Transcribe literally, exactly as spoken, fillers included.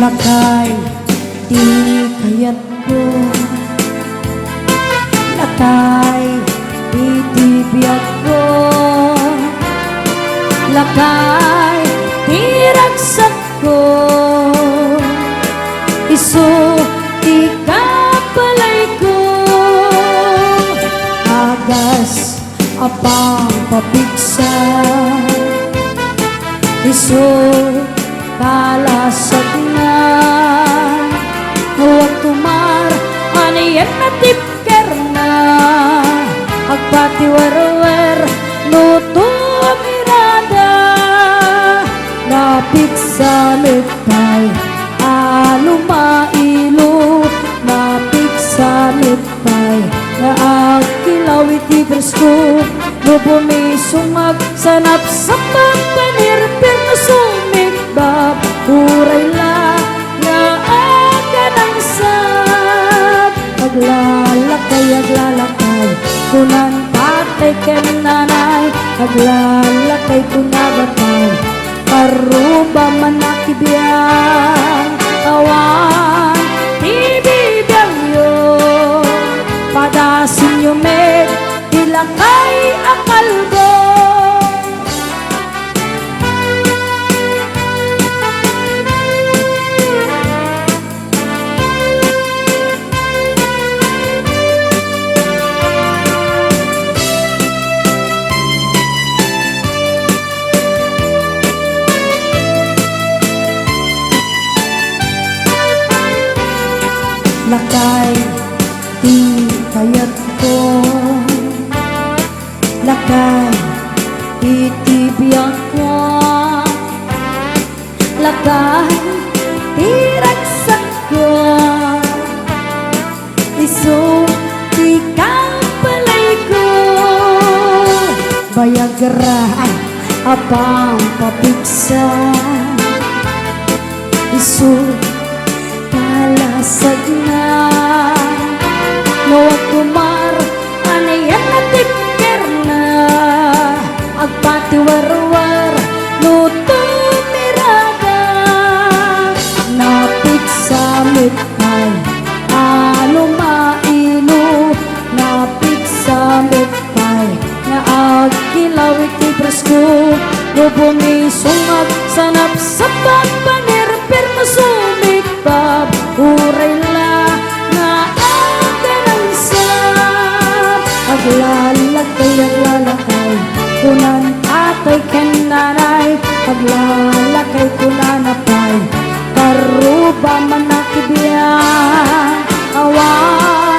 Lakay ti kayatko, lakay iti biagko, lakay ti ragsakko, isu ti kapelayko. Agas a pampapigsa, isu kalasagna. No agtumar, anian a tipkerna, agpatiwerwer no tumirada. Napigsa met pay a lumailo, napigsa met pay nga agkilaw iti presko. No bumisungag, sanapsapak, panirpir, no sumikbab, uray la nga aganangsat. Aglalakay, aglalakay, kunan tatay ken nanay, aglalakay, kuna batay, parubam a nakibiang, awan ti bibiangyo, padasinyo met ti lakay a kalbo. Lakay ti kayatko, lakay iti biagko, lakay ti ragsakko, isu ti kapelayko. Bayagra a pampapigsa, isu kalasagna. No agtumar, anian a tipkerna, agpatiwerwer no tumirada. Napigsa met pay a lumailo, napigsa met pay nga agkilaw iti presko. No bumisungag, sanapsapak, panirpir, no sumikbab, uray la nga aganangsat. Aglalakay, aglalakay, kunan tatay ken nanay, aglalakay, kunana pay, parubam a nakibiang, awan